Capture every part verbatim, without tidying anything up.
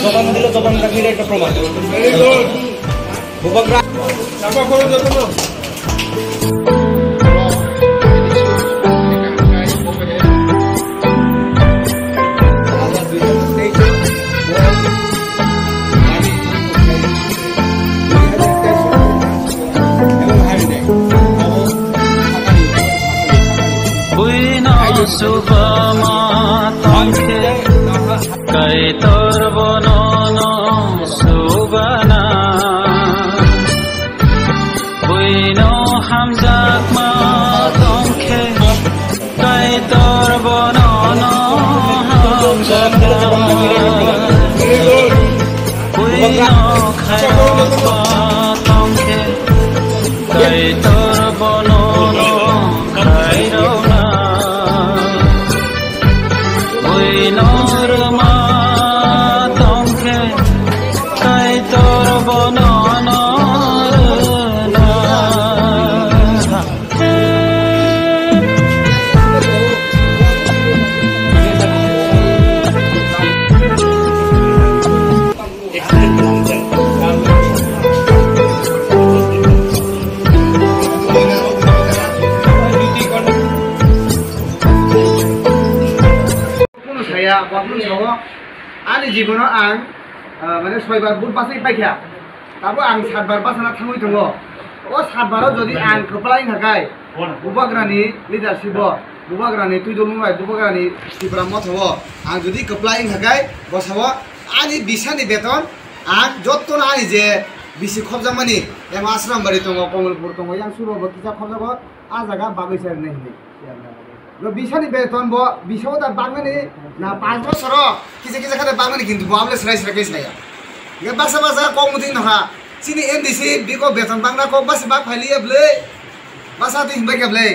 জবান দিলে জবান রাখলে একটা প্রমাণ। বুবাগ্রা। Buino subama tongkhe, Kaitor bonono subana. Buino hamjakma tongkhe, Kaitor bonono hamjakma. Buino khairokma tongkhe, Kaitor bonono khairokna. Buino rwma tongkhe, Kaitor bonono rwna. Kuno saya, apa pun sawo, ani jibono ang, ah, mane soibar but basai paikha. Tabo ang satbar basana thangwi tongo. O satbaro jodi ang kwplai wngkha kai, Bubagrani leadership o, Bubagrani twi dulung bai, Bubagrani Tipra motha o, ang jodi kwplai wngkha kai, bosao ani bisani beton, ang jottono ani je bisi khobjakmani, emo Asrambari tongo, Komolpur tongo, yang subo bo kisa khobjago, a jaga bagwi sa rwnai hinwi. Bo bisani beton bo, bisao da bagmani na, panch bosoro kisa kisa khe bagmani, kintu bo abole srai srai khe saya. Ge baksa baksa kok muting nokha. Chini M D C biko beton bangna kok basi bak phailiya bwle. Basa twi himbai khe bwle.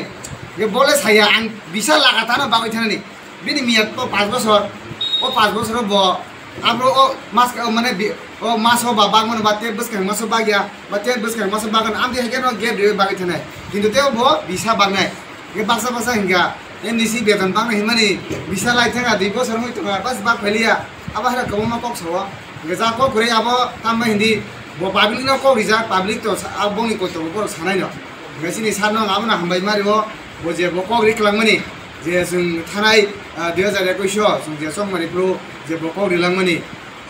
Ge bole saya ang bisa lagatano bagwi thanani. Bini miyat to panch bosor. O panch bosoro bo abro o mas, o mane bi-, o maso ba bagmano ba te bwskang maso bagya, ba te bwskang maso bagano amdi hai khe no gap rwi bagwi thanai. Kintu tei bo bisa bagnai. Ge baksa baksa hingka, M D C beton bangna himani, bisa lai thangka, dui bosor wngwi tongkha, bas bak phailiya, abo haino kwbangma kok sao. Ge ja kok kwrwi abo tamma hindi, bo public no kok rijak, public to sa-, abo bongni koi tongo borok sanai no. Ge chini sir no abono hambai mari o, bo je bo kok ri kwlangmani, je chwng thanai, ah, dui hajar ekush o, chwng je chongmani phuru, je bo kok rilangmani.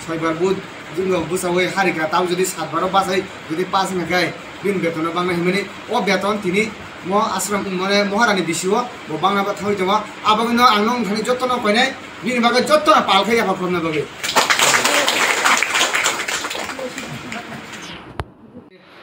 Soibar but jwngo bwsawui harika, tamo jodi satbaro basai jodi pass wngkha khe bini betono bangna himani, o beton tini mo ashram mane moharani bisio bo bangna ba thangwi tongo. Aboni no ang nong thani jotto no koinai, bini bagwi jotto no pal khai yapha khorna bagwi.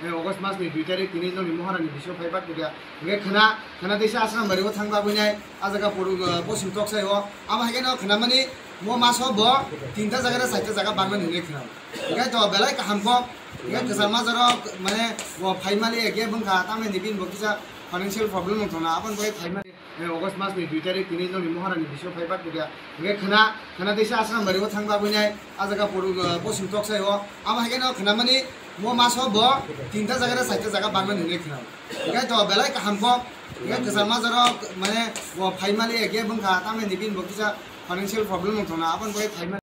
Eh, August mas ni dui tarik tini nongni moharani bisio phai bak kida. Hingke khana, khana teisa ashram bari o thang bagwi nai, a jaga puru, eh, bosom tok sai o. Abo hai khe no khana mani mo maso bo tinta jaga na saita jaga bagwi nai khana. Hingke to belai kaham kok, hingke kwchangma jorok mane bo phai mali ya khe bwngkha, tamni bini bo kisa financial problem wng tongna, aboni bagwi phai mali. Eh, August mas ni dui tarik tini nongni moharani bisio phai bak kida. Hingke khana, khana teisa ashram bari o thang bagwi nai, a jaga puru, eh, bosom tok sai o. Abo hai khe no khana mani mo maso bo tinta jaga na saita jaga bagwi nai khana. Hingke to belai kaham kok, hingke kwchangma jorok mane bo phai mali ya khe bwngkha, tamni bini bo kisa financial problem wng tongna, aboni bagwi phai mali.